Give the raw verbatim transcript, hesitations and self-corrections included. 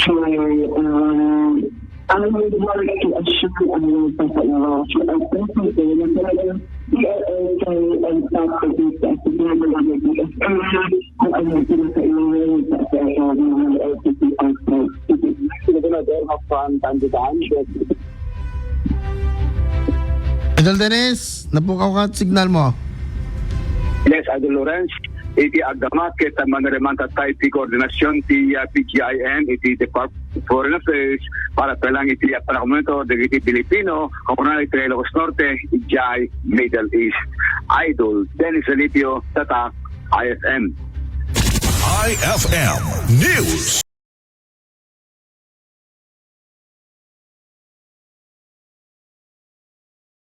So, um, I would like to assure our Papa Iwaw, to our President, na talagang we are okay and properly sa asigurado ng D S A kung ano yung pinakailangan sa ating mga L G B T outside. Sige, Governor Erma from Tandugan. Idol Dennis, napukaw ka at signal mo. Yes, Idol Lawrence, iti aggamak ket maniremanta tayo ti koordinasyon ti, ah, P G I M iti Department of Foreign Affairs para talang iti, ah, panakomento dagiti Pilipino, kamunay iti Ilocos Norte, idiay Middle East. Idol Dennis Alipio, Tatak, I F M. I F M News.